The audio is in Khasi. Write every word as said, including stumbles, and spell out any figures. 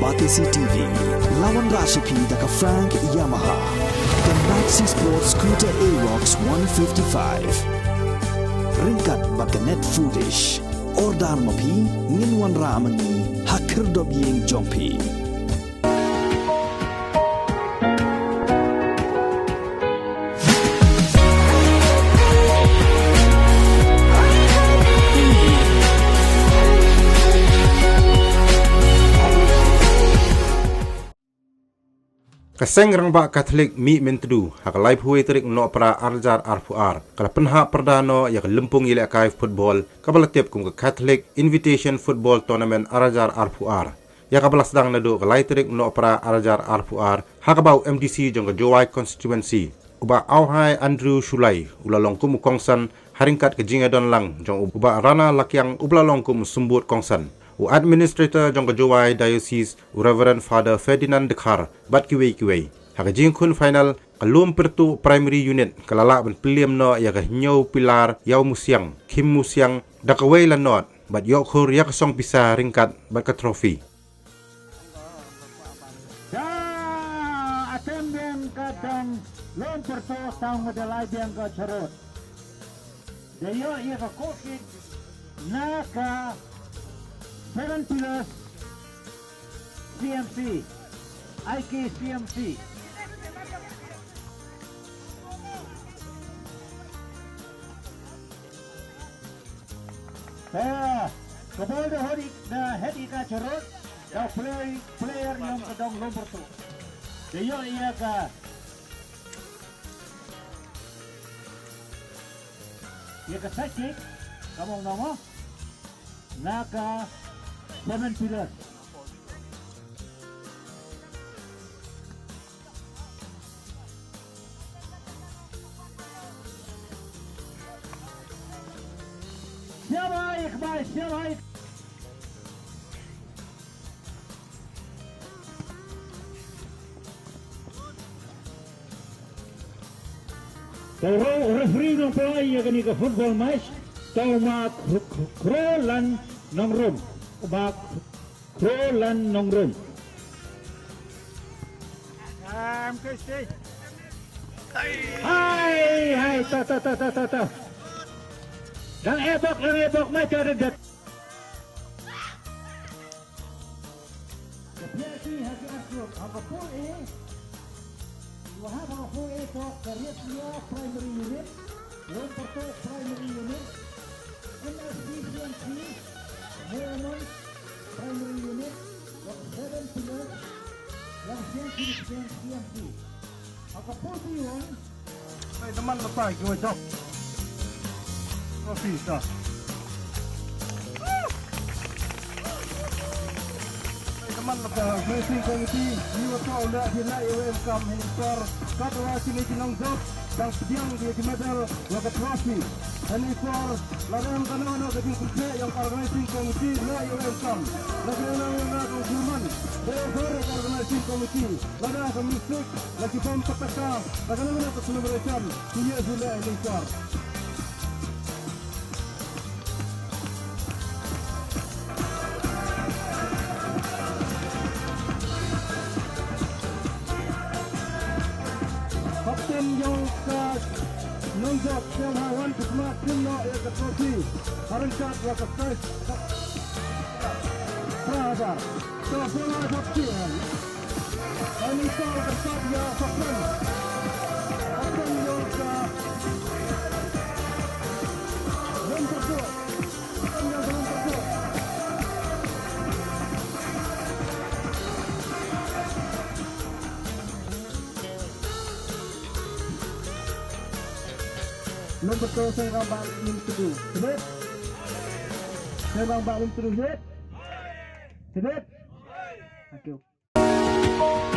Batesi T V, la wanrah sha phi da ka Frank Yamaha, ka Maxi Sport Scooter Aerox one fifty-five. Ryngkat bad ka Net Foodish. Order ma phi, ngin wanrah ma ngi ha khyrdop ïing jong phi. Ka Seng Rangbah Katholik Mihmyntdu, ha ka laiphew tarik Nohprah arhajar arphew ar, ka la pynhap pyrda noh ïa ka lympung ïalehkai football kaba la tip kum ka Catholic Invitation Football Tournament arhajar arphew ar, ïa kaba la sdang naduh ka lai tarik Nohprah arhajar arphew ar, ha kaba u M D C jong ka Jowai Constituency, u Bah Auhai Andrew Shullai, u la long kum u kongsan ha ryngkat ka jingïadon lang jong u Bah Rana Lakiang, uba la long kum u symbud kongsan. U Administrator jong ka Jowai Diocese, u Reverend Father Ferdinand Dkhar, bad kiwei kiwei. Ha ka jingkhun final, ka Lum Pyrtuh Primary Unit ka la lah ban pynliem noh ïa ka Hynñiew Pilar Ïawmusiang, Khymmusiang, da kawei la nod, bad ïoh khur ïa ka song pisa ryngkat bad ka trophy. Da atem biang ka dong Lum Pyrtuh, tang da lai biang ka charot. Da ïoh ïa ka goal kick na ka Seven Pillars C M C, I K C M C. Ka, ka bol da hot i-, da head ïa ka charot, da play, player jong ka dong Lum Pyrtuh. Da ïoh ïa ka, ïa ka side kick, ka mong nongo, na ka Seven Pillars. Siap hai, kbai, siap hai. Ka referee nongpynlait ïa kane ka football match, ka u Ma Kro-, Kro-, Krolan Nongrum. U Ma Krolan Nongrum. Hai, hai, to, to, to. Dang e bok, dang e bok, mai ka redet. Ka P R T ha ki ar group, ha ka pool A, wa ha ka pool A to ka Riat Ria Primary Unit, Lum Pyrtuh Primary Unit, M S P C M C, Moyamon Primary Unit, wa ka Seven Pillars, wa ka Saint Philip C M C. Ha ka pool B one. Ai, naman na tai, kiwa jok. Trophy ta. Ai, naman na tai, organizing committee, ni wa tau la, hi la, iwa em kam, hi ni sor, kat wa sini ki nongjop, dang pdiang ki, ki medal, wa ka trophy. Hi ni sor, la rem ka nong, nong ka jingkyrkhu, yang organizing committee, la, iwa em kam. La ka nong, nong, nong, nong, la ka organizing committee. Lada ka music, la ki bom pataka, la ka nang na ka celebration, ki ye hu le ni kar. Kapten yong ka nongjop, Siang Hawan, kismat, tim no, ya ka trophy, harang kat, wa ka prize, phra hajar. Nombor dua, Seng Rangbah Lum Tdu. Sebut. Seng Rangbah Lum Tdu, sebut. Sebut. Thank you.